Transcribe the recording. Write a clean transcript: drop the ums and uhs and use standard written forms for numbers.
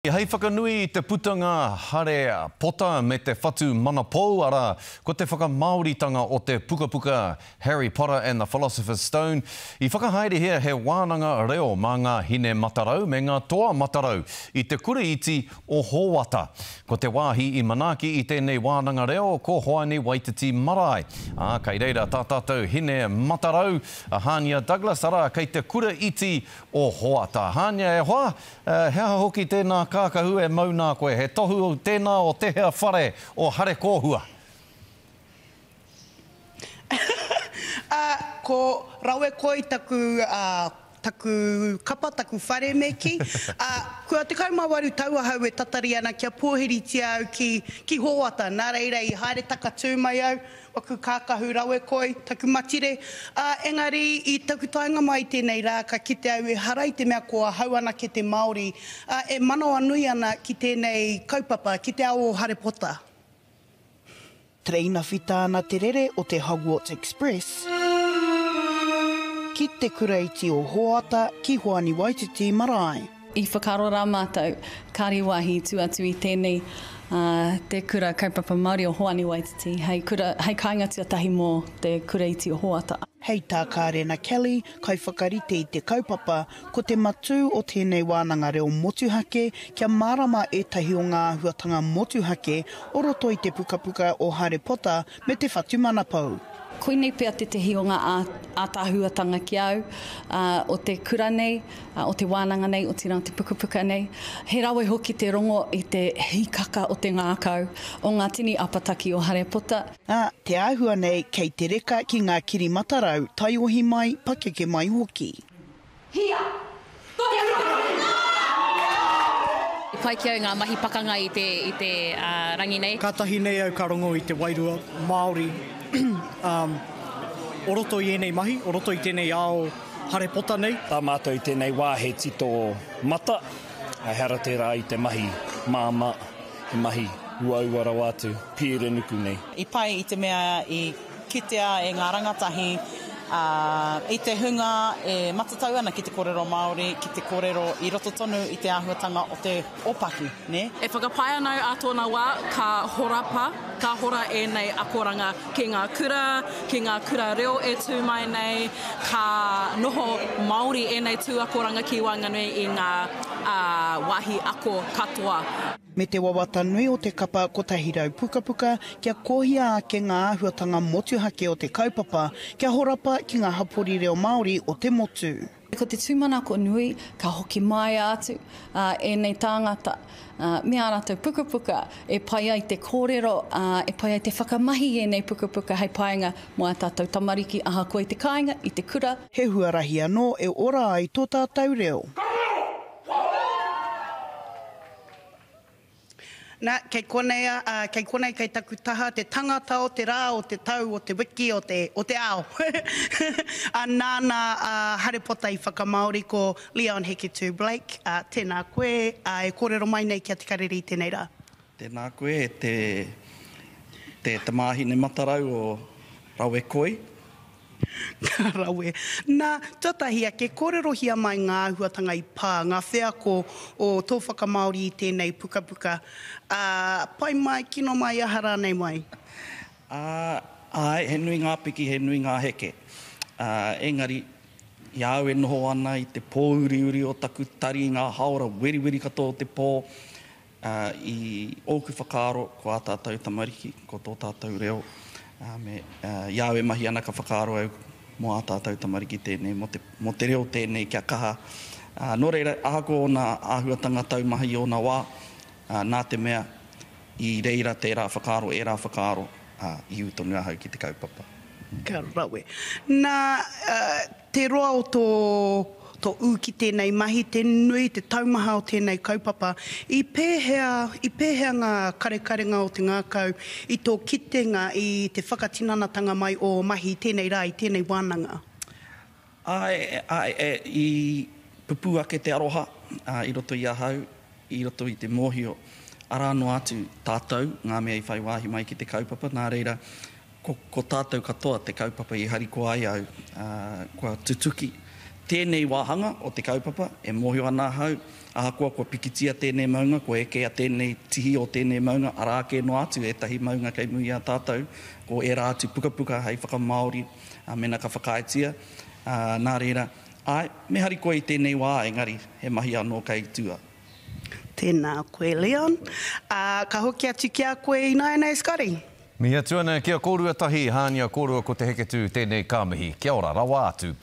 Hei whakanui i te putanga Hare Pota me te Whatu Manapou, arā, ko te whakamāoritanga o te pukapuka Harry Potter and the Philosopher's Stone, i whakahaerehia he wānanga reo mā ngā hine matarau me ngā toa matarau i te kura iti o Hōata. Ko te wāhi i manaaki i tēnei wānanga reo ko Hoani Waititi Marae, ā, kei reira tā tātou hine matarau, a Hānia Douglas, arā, kei te kura iti o Hoata. Hānia, e hoa, He aha hoki tēnā kākahu e mau nā koe? He tohu tēnā o tehea whare o Harekōhua? Ā, ko Rawekoi taku, ā, taku kapa, taku whare me kī. Ā, kua 18 tau ahau e tatari ana kia pōhiritia au ki, ki Hōata, nā reira i haere takatū mai au, Waku kākahu rawekoi, taku matire, ā, engari i taku taenga mai i tēnei rā ka kite au ehara i te mea ko ahau anake te Māori, ā, e manawanui ana ki tēnei kaupapa, ki te ao o Hare Pota. Tereina whita ana te rere o te Hogwarts Express ki te kura iti o Hoata ki Hoani Waititi Marae. I whakaaro rā mātou, kāre wāhi i tū atu i tēnei, ā, te Kura Kaupapa Māori o Hoani Waititi, hei kura, hei kāinga tuatahi mō te Kura Iti o Hoata. Hei tā Kārena Kelly, kaiwhakarite i te kaupapa, ko te matū o tēnei wānanga reo motuhake kia mārama ētahi o ngā āhuatanga motuhake o roto i te pukapuka o Hare Potter me te Whatumanapou. Koinei pea tētehi o ngā ātaahuatanga ki a au, ā, o te kura nei, o te wānanga nei, otirā te pukapuka nei. He rawe hoki te rongo i te hīkaka o te ngākau o ngā tini apataki o Hare Pota. Ā, te āhua nei kei te reka ki ngā kirimatarau, taiohi mai, pakeke mai hoki. Hia! I pai ki au ngā mahi pakanga i te, i te rangi nei. Kātahi nei au ka rongo i te wairua Māori o roto i ēnei mahi, o roto i tēnei ao Hare Pota nei. Tā mātou i tēnei wā he tito mata, ehara tērā i te mahi māmā, he mahi uaua rawa atu, pīrenuku nei. I pai i te mea i kitea e ngā rangatahi, ā, i te hunga e matatau ana ki te kōrero Māori, ki te kōrero i roto tonu i te āhuatanga o te ōpaki, nē. E whakapae ana au ā tōna wā ka horapa, ka hora ēnei akoranga ki ngā kura, ki ngā kura reo e tū mai nei, ka noho Māori ēnei tū akoranga ki waenganui i ngā wāhi ako katoa. Me te wawata nui o te kapa 100 Pukapuka kia kohia ake ngā āhuatanga motuhake o te kaupapa kia horapa ki ngā hapori reo Māori o te motu. Ko te tūmanako nui ka hoki māia atu ēnei tāngata me ā rātou pukapuka e pai ai te kōrero, e pai ai te whakamahi i ēnei pukapuka hei painga mō ā tātou tamariki ahakoa i te kāinga, i te kura. He huarahi anō e ora ai tō tātou reo. Na, kei konei a, a, kei konei kei taku taha te tangata o te rā, o te tau, o te wiki, o te, o te ao. A, nāna a Hare Pota i whakamāori ko Leon Heketū Blake, a, tēnā koe, a, e kōrero mai nei ki a Te Karere i tēnei rā. Tēnā koe e te, te tamāhine matarau o Rawekoi. Ka rawe. Nā, tuatahi ake, kōrerohia mai ngā āhuatanga i pā, ngā wheako o tō whakamāori i tēnei pukapuka. Ā, pai mai, kino mai, aha rānei mai? Ā, āe, he nui ngā piki, he nui ngā heke. Ā, engari, i a au e noho ana i te pōuriuri o taku tari i ngā hāora weriweri katoa o te pō, Ā, i ōku whakaaro, ko ā tātou tamariki, ko tō tātou reo, ā, me, ā, i a au e mahi ana ka whakaaro au mō ā tātou tamariki tēnei, mō te, mō te reo tēnei kia kaha. Ā, nō reira, ahakoa ōna āhuatanga taumaha i ōna wā, ā, nā te mea i reira tērā whakaaro, ērā whakaaro, ā, i ū tonu ahau ki te kaupapa. Ka rawe. Nā, te roa o tō, tō ū ki tēnei mahi, te nui, te taumaha o tēnei kaupapa, i pēhea, i pēhea ngā karekarenga o te ngākau i tō kitenga i te whakatinanatanga mai o mahi i tēnei rā, i tēnei wānanga? Āe, āe, e, i pupū ake te aroha i roto i ahau, i roto i te mōhio, arā noa atu tātou, ngā mea i whai wāhi mai ki te kaupapa, nā reira, Ko, ko tātou katoa te kaupapa i harikoa ai au, ā, kua tutuki. Tēnei wāhanga o te kaupapa, e mōhio ana ahau, ahakoa kua pikitia tēnei maunga, kua ekea tēnei tihi o tēnei maunga, arā kē noa atu ētahi maunga kei muri i a tātou, ko ērā atu pukapuka hei whakamāori, mēnā ka whakaaetia. Nā reira, āe, me harikoa i tēnei wā, engari, he mahi anō kei tua. Tēnā koe Leon. Ā, ka hoki atu ki a koe ināianei Scotty. Mihi atu ana ki a kōrua tahi, Hānia kōrua ko Te Heketū tēnei ka mihi. Kia ora rawa atu.